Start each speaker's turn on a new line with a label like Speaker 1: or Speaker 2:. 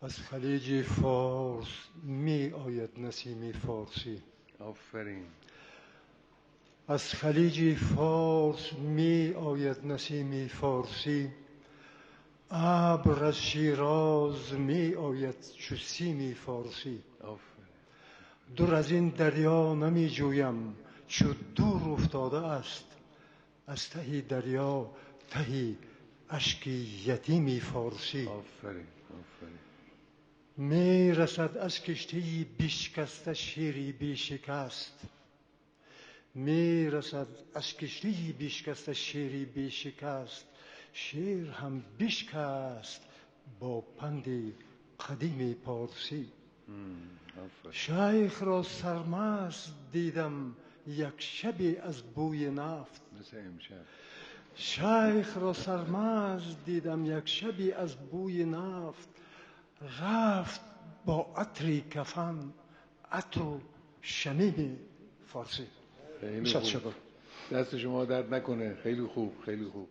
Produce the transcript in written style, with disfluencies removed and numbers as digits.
Speaker 1: از خلیج فارس می آید نسیم فارسی.
Speaker 2: آفرین.
Speaker 1: از خلیج فارس می آید نسیم فارسی، ابر از شیراز می آید چو سیم فارسی.
Speaker 2: آفرین.
Speaker 1: دور از این دریا نمی جویم چو دور افتاده است، از ته دریا تهی اشک یتیم فارسی.
Speaker 2: آفرین آفرین.
Speaker 1: می رسد از کشتی بشکسته شیری بیشکست، می رسد از کشتی بشکسته شیری بیشکست، شیر هم بشکست با پند قدیم پارسی. شیخ را سرمست دیدم یک شبی از بوی نفت،
Speaker 2: مثل امشب.
Speaker 1: شیخ را سرمست دیدم یک شبی از بوی نفت، رفت با عطر کفن عطر و شمیم فارسی.
Speaker 2: خیلی خوب. دست شما درد نکنه. خیلی خوب، خیلی خوب.